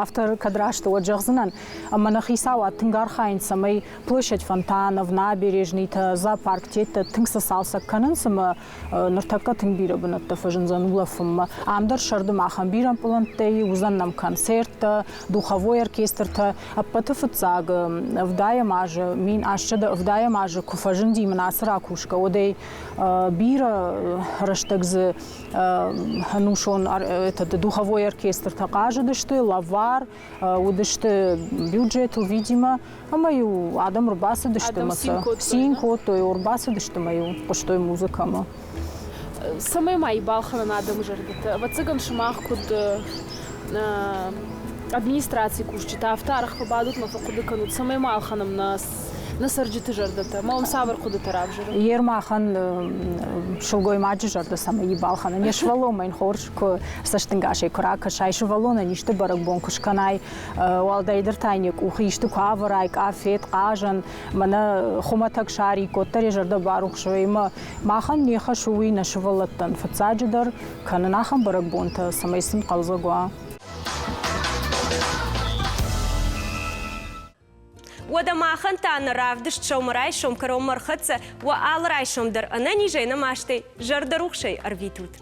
Speaker 7: афтӕ кӕд раст уӕд зӕгъдзынӕн. Ӕмӕ нӕ хицауад тынг архайынц, цӕмӕй площадь фонтанов, набережныйтӕ, зоопарктӕ тынг сӕ цалцӕг кӕнынц ӕмӕ ныртӕккӕ тынг бирӕ бынӕттӕ фӕзындзӕн улӕфынмӕ. Ам дӕр сӕрды махӕн бирӕ пълӕнттӕ и, уыдзӕн нӕм концерттӕ, духовой оркестртӕ. Ӕппӕты фыццаг ӕвдайӕм азы, 1870 азы куы фӕзынди мын ацы ракушкӕ, уӕд ӕй бирӕ рӕстӕг дзы ӕнусон этот, духовой оркестртӕ хъазыдысты, лӕвар уыдысты бюджетыл, видимо, ӕмӕ-иу адӕм ӕрбацыдысты ӕмӕ сӕ цин кодтой, ӕрбацыдысты ӕмӕ-иу хъуыстой музыкӕмӕ.
Speaker 6: Цӕмӕй ма балхӕнын адӕмы зӕрдӕтӕ? Ӕвӕццӕгӕн, сымах куыд администрацийы кусджытӕ, афтӕ арӕх фӕбадут ӕмӕ фӕхъуыды кӕнут, цӕмӕй ма ӕлхӕнӕм нӕ нӕ цӕрджыты зӕрдӕтӕ? Ма уым цавӕр хъуыдытӕ равзӕры?
Speaker 7: Ермахӕн сылгоймаджы зӕрдӕ цӕмӕй балхӕнын. Йӕ сывӕллонмӕ йын хорз куы цӕстӕнгасӕй куы ракӕсай, сывӕллонӕн исты бӕрӕгбон куы скӕнай, уӕлдайдӕр та йын йӕ къухы исты куы авӕрай, къафет, хъазӕн, мӕнӕ хуымӕтӕг шарик, уӕддӕр йӕ зӕрдӕ барухс вӕййы. Ӕмӕ махӕн не хӕс у уый нӕ сывӕллӕттӕн фыццаджыдӕр кӕнын ахӕм бӕрӕгбонтӕ, цӕмӕй сын хъӕлдзӕг уа.
Speaker 1: Уӕдӕ махӕн та нӕ равдыст сӕумӕрайсом кӕронмӕ ӕрхӕццӕ, уӕ алы райсом дӕр ӕнӕнизӕй, нӕ мастӕй, зӕрдӕрухсӕй ӕрвитут.